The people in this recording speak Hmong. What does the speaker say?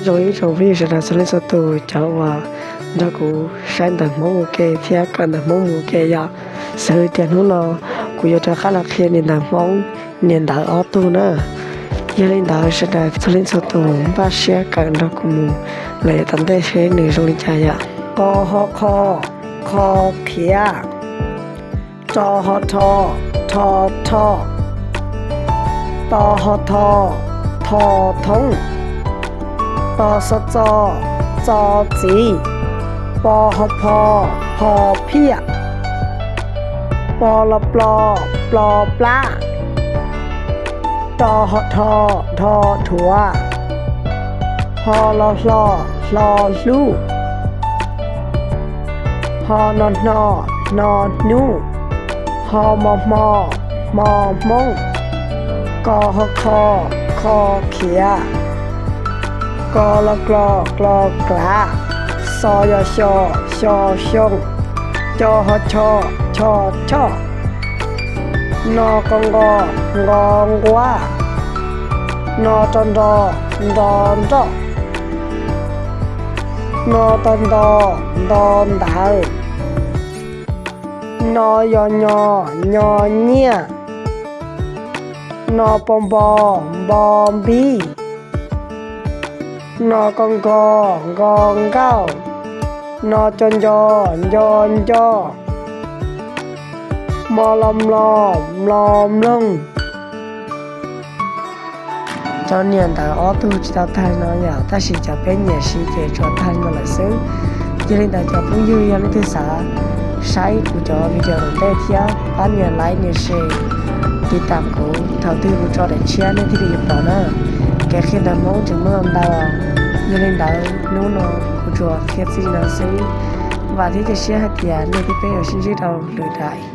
Zoo ib tsoom phooj ywg sawv daws txhua leej txhua tus, cov uas nrog kuv saib ntawv Hmoob ua ke thiab kawm ntawv Hmoob mus ua ke yom. Xws li tias hnub no kuv yuav rov qab los qhia niam ntawv Hmoob, niam ntawv ob tug na. Yog li ntawd sawv daws txhua leej txhua tus npaj siab kawm nrog kuv mus lawm yav tom ntej seb nws zoo li cas yom. Qo ho qho, qho qhiav. Ro ho rho, rho rho. To ho tho, tho thoob. To xo txo, txo txiv. Po ho pho, pho phiaj. Plo lo plo, plo plab. Dho ho dhos, dhos dhuav. Ho lo hlo, hlo hlub. Ho no hno, hno hnub. Ho mo hmo, hmo hmoob. Ko ho kho, kho khiav. Ko lo klo, klo klav. Xo yo xyo, xyo xyoo. Co ho cho, cho choj. No qo nqo, nqo nquab. No ro nro, nro nroj. No to nto, nto ntawv. No yo nyo, nyo nyiaj. No po npo, npo npib. No ko nko, nko nkauj. No co nco, nco ncoj. Mo lo mlo, mlo mloog. Cov niam ntawv ob tug tsis tau tag li no yom, tab sis cov peb niam siv ces tsuas tag li no lawm xwb. Yog li ntawd cov phooj ywg yog leej twg xav saib kuv cov video tom ntej thiab pab nias like nias share, tiv tam kuv, thaum twg kuv tso daim tshiab nej thiaj li yuav pom na. Kev qhia ntawv Hmoob tseem muaj ntau, yog li ntawd hnub no kuv tsuas qhia txij li no xwb. Vam thiab cia siab hais tias nej thiab peb yuav sib ntsib rau lwm daim